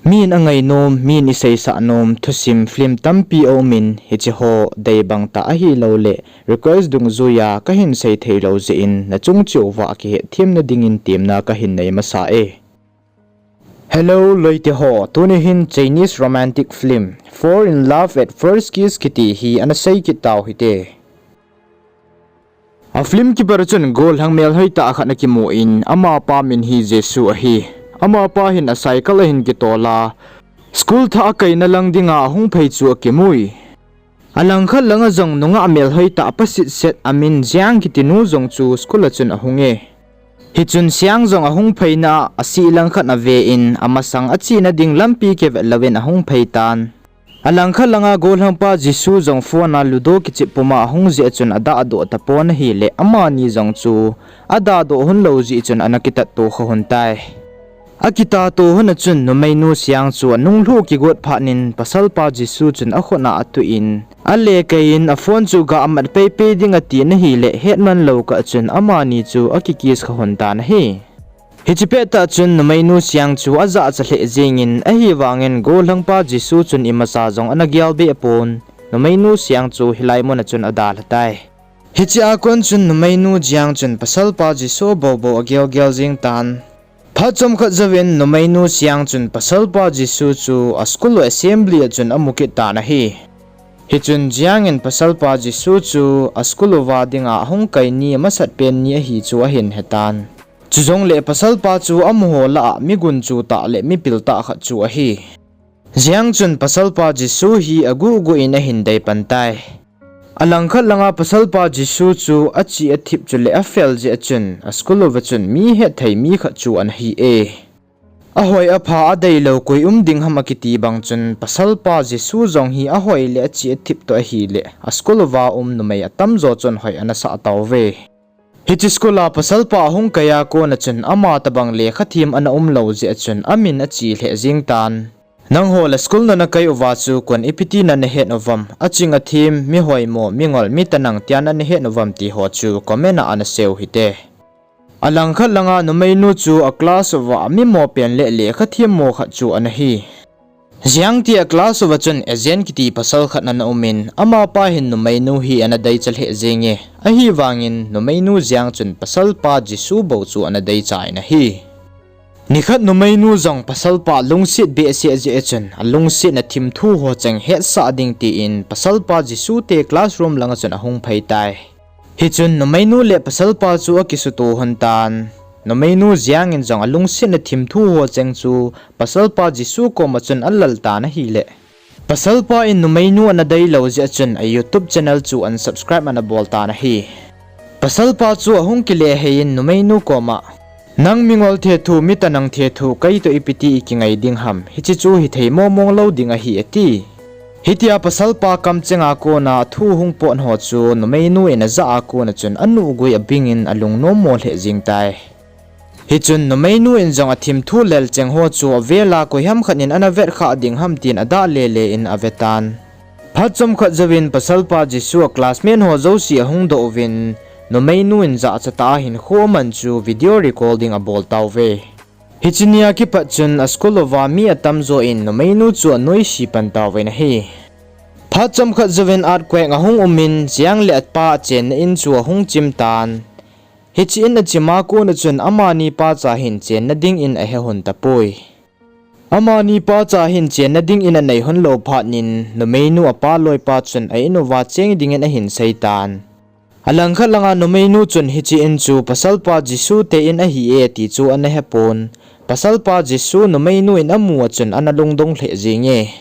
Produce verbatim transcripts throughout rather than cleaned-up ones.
Min angainom, min iseisah nom thusim film tampi aumin, hiche ho deibang tah ahilouleh request dungjuiya kahin sei theilou jeh in nachung cheh uva kihetthemna dingin temna kahin nei masa e. Hello loite ho, tuni hin Chinese romantic film Fall in Love at First Kiss kiti hi ana sei kit tau hite. A film kipat a chun gollhang melhoi tah khat ana kimun, amapa min hi Jesu ahi. Amapa hin a cycle ahin kitol a, school thah akaina lang dinga ahung phei chu akimui. Alangkhat langa jong nungah melhoi tah pasitset amin Jiang kiti nu jong chu school a chun ahunge. Hichun Jiang jong ahung pheina a, asih langkhat ave in, amasang achena ding lampi kivet louvin ahung phei tan. Alangkhat langa gollhangpa Jesu jong phone a Ludo kichep puma ahung jeh a chun adahdoh tapon ahileh, amani jong chu adahdoh hunlou jeh chun ana kitatto kha hon tai. Akitato hon a chun numeinu Jiang chu anunglhu kigot phatnin pasalpa Jesu chun akhut a atuh in, alekei in a phone chu gamat peipei ding atin ahileh, hetman lou kah chun amani chu akikiss kha hon tan ahi. Hiche pettah chun numeinu Jiang chu ajahcha lheh jengin, ahivangin gollhangpa Jesu chun imacha jong ana gelbeh pon, numeinu Jiang chu hilai mun a chun adalha tai. Hiche a kon chun numeinu Jiang chun pasalpa Jesu boubou agelgel jeng tan. Phat chomkhat jouvin numeinu Jiang chun pasalpa Jesu chu a school assembly a chun amu kit tan ahi. Hichun Jiang in pasalpa Jesu chu a school uva dinga ahung kai ni amasat pen ni ahi chu ahin hetan. Chujongleh pasalpa chu amaho lah a mi gunchu tah le mi pil tah khat chu ahi. Jiang chun pasalpa Jesu hi aguh guh in ahin dei pan tai. Alangkhat langa pasalpa Jesu chu achi athip chule afel jeh a chun a school uva chun mi hetthei mi khat chu ana hi e. Ahoi apha adeilou koi um ding ham akiti bang chun pasalpa Jesu jong hi ahoi le achi athip toh ahileh a school uva um numei atamjo chun hoi ana sah tauve. Hiche school a pasalpa ahung kai a kon a chun ama tobang lekha them ana umlou jeh a chun amin ache lheh jeng tan. Nangho la school nana kai uva chu kon ipi ti nana het uvam, aching athem, mi hoimo, mi ngol, mi tanang tia nana het uvam ti ho chu comment a ana seiu hite. Alangkhat langa numeinu chu a class uva mi mo pen le lekha themmo khat chu ana hi. Jiang ti a class uva chun Ejen kiti pasal khat ana umin, amapa hin numeinu hi ana deicha lheh jenge. Ahivangin numeinu Jiang chun pasalpa Jesu bou chu ana deicha in ahi. Nikhat numeinu jong pasalpa lungset behseh jeh a chun, alungsetna thimthu ho cheng hetsah ding tin pasalpa Jesu te classroom langa chun ahung phei tai. Hichun numeinu le pasalpa chu akisuto hon tan. Numeinu Jiang in jong alungsetna thimthu ho cheng chu pasalpa Jesu koma chun alal tan ahileh, pasalpa in numeinu ana deilou jeh a chun a YouTube channel chu unsubscribe ana bol tan ahi. Pasalpa chu ahung kile hei in numeinu koma, nang mingol thethu, mi tanang thethu, keitoh ipi ti ikingai ding ham, hiche chu hithei momong lou ding ahi ati. Hitia pasalpa kamchenga kona thu hung pot ho chu numeinu in ajah a kona chun anuhgui abingin alungnommo lheh jeng tai. Hichun numeinu in jong athimthu lelcheng ho chu avel a koiham khat in ana vetkhah ding ham tin adah lele in avetan. Phat chomkhat jouvin pasalpa Jesu a classmate ho jouse ahung doh uvin, numeinu in jahcha tah a hinkho aman chu video recording abol tauve. Hiche nia kipat chun a school uva mi atamjo in numeinu chu anoise pan tauvin ahi. Phat chomkhat jouvin earthquake ahung umin, Jiang le apa achenna in chu ahung chim tan. Hiche in achim a kona chun amani pacha hin chenna dingin ahe hon tapoi. Amani pacha hin chenna dingin anei hon lou phatnin, numeinu apa loipa chun a in uva cheng dingin ahin seitan. Alangkhat langa numeinu chun hiche in chu pasalpa Jesu te in ahi e ti chu ana hepon. Pasalpa Jesu numeinu in amu a chun ana lungdong lheh jenge.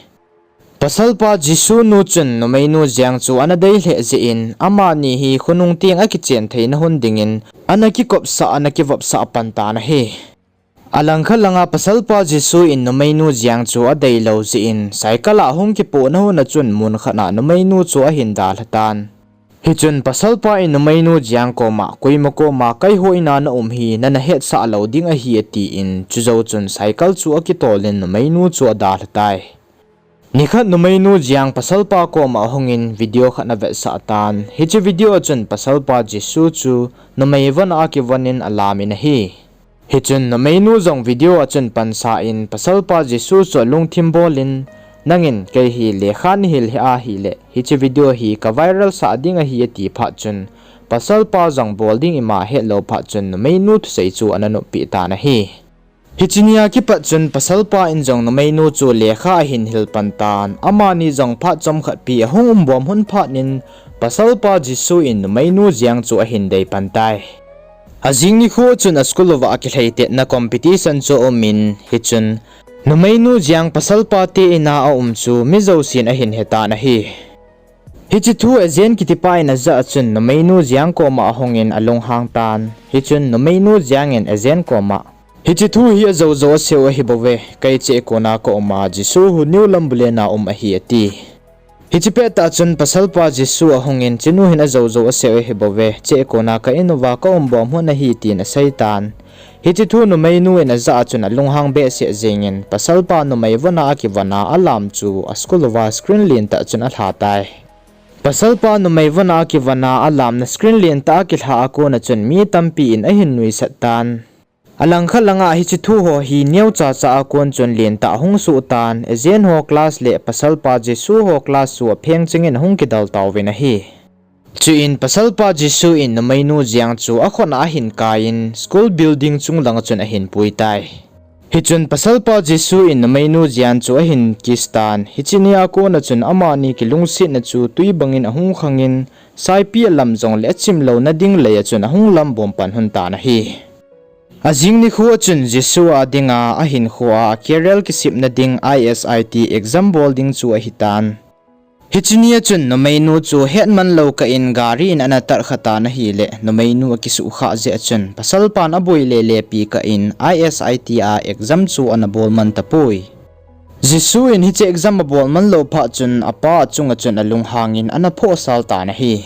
Pasalpa Jesu nu chun numeinu Jiang chu ana dei lheh jeh in, amani hi khonung teng akichen theina hon dingin ana kikopsah, ana kivopsah pan tan ahi. Alangkhat langa pasalpa Jesu in numeinu Jiang chu adeilou jeh in, cycle a ahung kipohna hon a chun mun khat a numeinu chu ahin dalha tan. Hichun pasalpa in numeinu Jiang koma, koima koma keiho in a na um hi nana hetsah lou ding ahi atin, chujou chun cycle chu akitol in numeinu chu adalha tai. Nikhat numeinu Jiang pasalpa koma ahungin video khat ana vetsah tan. Hiche video a chun pasalpa Jesu chu numei von a akivon in alam in ahi. Hichun numeinu jong video a chun pansa in pasalpa Jesu chu alungthim bol in, "Nangin kei hi lekha nahil hih ahile, hiche video hi ka viral sah ding ahi," ati phat chun, pasalpa jong bol ding ima hetlou phat chun numeinu thusei chu ana noppi tan ahi. Hiche nia kipat chun pasalpa in jong numeinu chu lekha ahin hil pan tan, amani jong phat chomkhat pi ahung um bom hun phat in pasalpa Jesu in numeinu Jiang chu ahin dei pan tai. Ajing nikho chun a school uva kilheitetna competition chu aumin, hichun numeinu Jiang pasalpa te ina aum chu mi jousen ahin he tan ahi. Hiche thu Ejen kitipa in aja a chun numeinu Jiang koma ahungin alunghang tan. Hichun numeinu Jiang in Ejen koma, "Hiche thu hi ajou jou aseu ahi bouve, kei cheh kona ka uma Jesu hu New Lambulena um ahi," ati. Hiche pettah chun pasalpa Jesu ahungin, "Chenu hin ajou jou aseu ahi bouve, cheh kona ka in uva ka um bom hun ahi," tin asei tan. Hiche thu numeinu in aja a chun alunghang behseh jengin, pasalpa numei vona akivona alam chu a school uva screen lentah chun alha tai. Pasalpa numei vona akivona alamna screen lentah akilha a kona chun mi tampi in ahin nuisat tan. Alangkhat langa hiche thu ho hi neocha cha a kon chun lentah ahung soh tan, Ejen ho class le pasalpa Jesu ho class chu apheng chengin ahung kidal tauvin ahi. Chuin pasalpa Jesu in numeinu Jiang chu akhut a ahin kai in school building chung langa chun ahin pui tai. Hichun pasalpa Jesu in numeinu Jiang chu ahin kiss tan, hiche nia kona chun amani kilungsetna chu twi bangin ahung khangin, saipi alam jongle achim louna ding lei a chun ahung lam bom pan hun tan ahi. Ajing nikho a chun Jesu a dinga ahinkhoa a career kisepna ding I S I T exam bol ding chu ahitan. Hiche nia chun numeinu chu hetman lou kah in gari in ana tat kha tan ahile, numeinu akisuhkhah jeh a chun pasalpan aboi lele pi kah in I S I T a exam chu ana bol man tapoi. Jesu in hiche exam abol man lou phat chun apa achunga chun alunghangin ana phohsal tan ahi.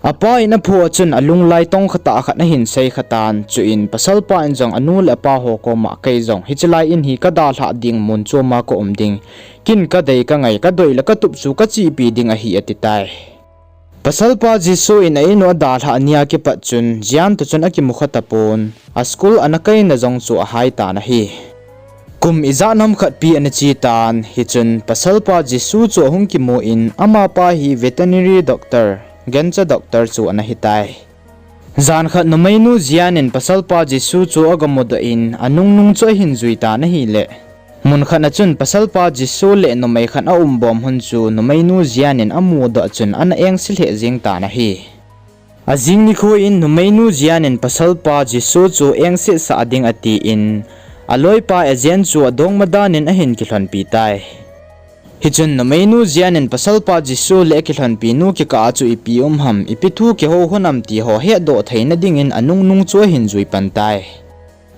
Apa in aphoh a chun alunglai tongkha tah khat ahin sei kha tan, chuin pasalpa in jong anu le apa ho koma, "Kei jong hiche lai in hi kadalhah ding, mun choma ka um ding, kin kadei kangai kadoi le katup chu kachihpi ding ahi," ati tai. Pasalpa Jesu in a in u adalhah nia kipat chun Jiang toh chun akimukha tapon, a school ana kaina jong chu ahai tan ahi. Kum ijat ham khat pi ana che tan, hichun pasalpa Jesu chu ahung kimu in amapa hi veterinary doctor, gancha doctor chu ana hitai. Jan khat numeinu Jiang in pasalpa Jesu chu agamudoh in anungnung chu ahin jui tan ahile, mun khat a chun pasalpa Jesu le numei khat aum bom hun chu numeinu Jiang in amudoh chun ana engse lheh jeng tan ahi. Ajing nikho in numeinu Jiang in pasalpa Jesu chu engsetsah ding atin, aloipa Ejen chu adongma dan in ahin kilhonpi tai. Hichun numeinu Jiang in pasalpa Jesu le akilhonpi nu kikah a chu ipi um ham, ipi thu kihou hon am ti ho hetdoh theina dingin anungnung chu ahin jui pan tai.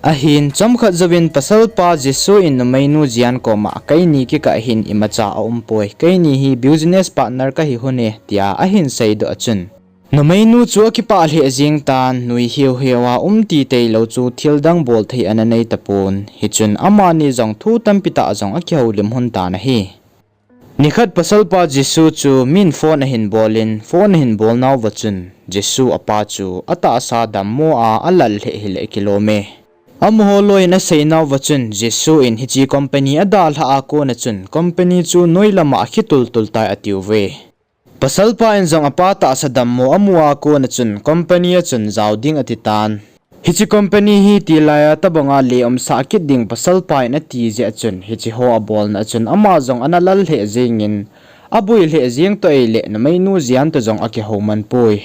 Ahin, chomkhat jouvin pasalpa Jesu in numeinu Jiang koma, "Keini kikah hin imacha aumpoi, keini hi business partner kahi hon e," tia ahin seidoh a chun, numeinu chu akipah lheh jeng tan, nui hiu hiu a um titei lou chu thil dang bol thei ana nei tapon, hichun amani jong thu tampi tah jong akihoulim hon tan ahi. Nikhat pasalpa Jesu chu min phone ahin bol in, phone ahin bol nauva chun, Jesu apa chu atahsa dammo a alal lheh hile kilom e. Amaho loi in asei nauva chun, Jesu in hiche company adalhah a kona chun, company chu noi lama akhi tultul tai atiuve. Pasalpa in jong apa tahsa dammo amu a kona chun, company a chun jao ding ati tan. Hiche company hi tilai a tobanga le umsah kit ding pasalpa in ati jeh a chun, hiche ho abolna a chun ama jong ana lal lheh jengin, aboi lheh jeng toh ahile numeinu Jiang toh jong akihou man poi.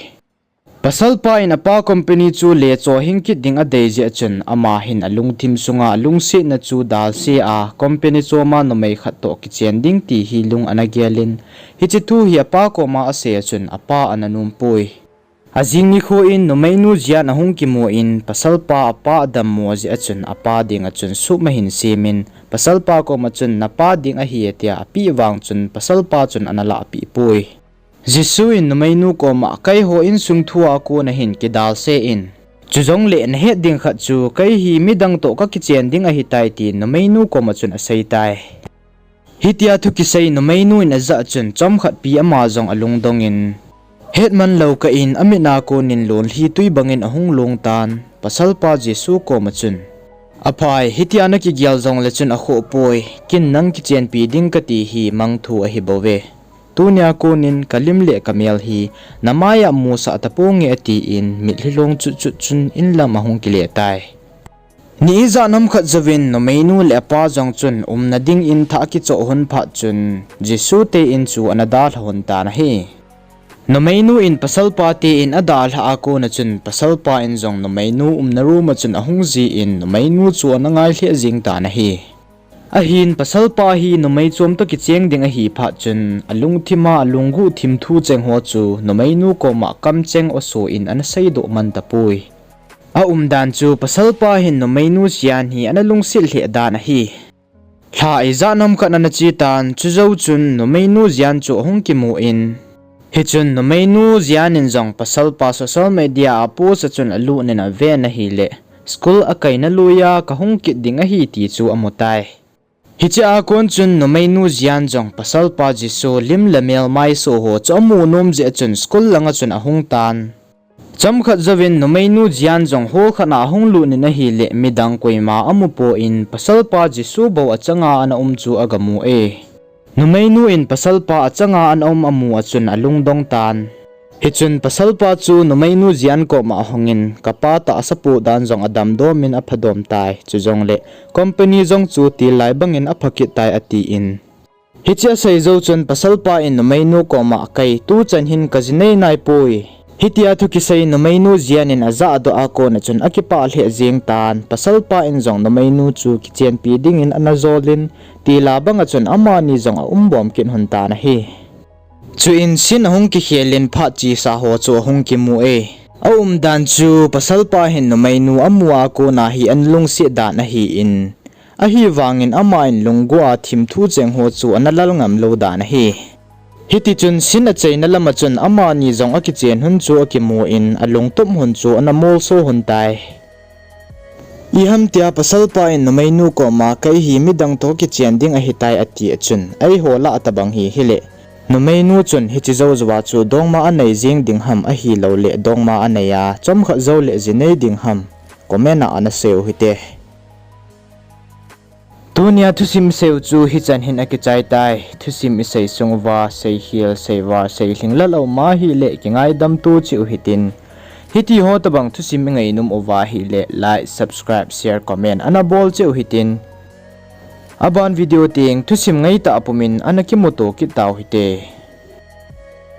Pasalpa in apa company chu le chohing kit ding adei jeh a chun, ama hin alungthim sunga alungsetna chu dalse a, company choma numei khat toh kichen ding ti hi lung ana gel in, hiche thu hi apa koma asei a chun apa ana nom poi. Ajing nikho in numeinu Jiang ahung kimu in, pasalpa apa adammo jeh a chun apa ding a chun soup ahin sem in, pasalpa koma chun napa ding ahi tia apeh vang chun pasalpa chun ana lahpeh poi. Jesu in numeinu koma, "Keiho insung thu a kona hin kidalse in, chujongle nahet ding khat chu kei hi midang toh kakichen ding ahitai," tin numeinu koma chun asei tai. Hitia thu kisei numeinu in ajah chun chomkhat pi ama jong alungdong in, hetman lou kah in amit a konin lonlhi twi bangin ahung long tan, pasalpa Jesu koma chun, Aphai, hitia nakigel jongle chun akhoh poi, ken nang kichenpi ding kati hi mangthu ahi bouve. Tunia konin kalim le kamel hi namaiya musah taponge atin, mitlhi long chutchut chun inlam ahung kile tai. Ni ijat ham khat jouvin numeinu le apa jong chun umna dingin thah akichoh lhon phat chun, Jesu te in chu ana dalha lhon tan ahi. Numeinu in pasalpa te in adalhah a kona chun, pasalpa in jong numeinu umna room a chun ahung jin, numeinu chu ana ngai lheh jeng tan ahi. Ahin pasalpa hi numei chom toh kicheng ding ahi phat chun, alungthima alungguh thimthu cheng ho chu numeinu koma kamcheng oso in ana seidoh man tapoi. Aumdan chu pasalpa hin numeinu Jian hi ana lungset lheh dan ahi. Lha ijat ham khat ana che tan, chujou chun numeinu Jian chu ahung kimun, hichun numeinu Jian in jong pasalpa social media a post a chun alut in aven ahile, school akaina loiya kahung kit ding ahi ti chu amutai. Hichea kon chun numeinu Jian jong pasalpa Jesu lim le mel maiso ho chu amu nom jeh chun school langa chun ahung tan. Chomkhat jouvin numeinu Jian jong hall khat a ahung lut in ahile, midang koima amupon pasalpa Jesu bou achanga ana um chu agamu e. Numeinu in pasalpa achanga ana um amu a chun alungdong tan. Hichun pasalpa chu numeinu Jian koma ahungin, kapa tahsa poh dan jong adamdomin aphadom tai, chujongle company jong chu til lai bangin apha kit tai atin. Hiche asei jou chun pasalpa in numeinu koma, kei tuchan hin kaji nei naipoi. Hitia thu kisei numeinu Jian in ajahdoh a kona chun akipah lheh jeng tan, pasalpa in jong numeinu chu kichenpi dingin ana jolin, tila banga chun amani jong aum bom kit lhon tan ahi. Chuin scene ahung kikhelin phat chesa ho chu ahung kimu e. Aumdan chu pasalpa hin numeinu amu a kona hi ana lungset dan ahin, ahivangin ama in lunggua thimthu cheng ho chu ana lal ngam lou dan ahi. Hitichun scene achaina lama chun amani jong akichen lhon chu akimun, alungtup lhon chu ana molso lhon tai. Iham tia pasalpa in numeinu koma, kei hi midang toh kichen ding ahitai ati a chun, eiho lah tobang hi hile, numeinu chun hiche jou jouva chu dongma anei jeng ding ham ahilouleh dongma anei a chomkhat jouleh ji nei ding ham, comment a ana seiu hite. Tunia thusim iseiu chu hichan hin akichai tai. Thusim isei sung uva seikhel, seival, seilhing lal aum ahile kingaidam to cheh u hitin. Hitiho tobang thusim ingainom uva ahile like, subscribe, share, comment ana bol cheh u hitin. Aban video teng thusim ngaitah pumin ana kimuto kit tau hite.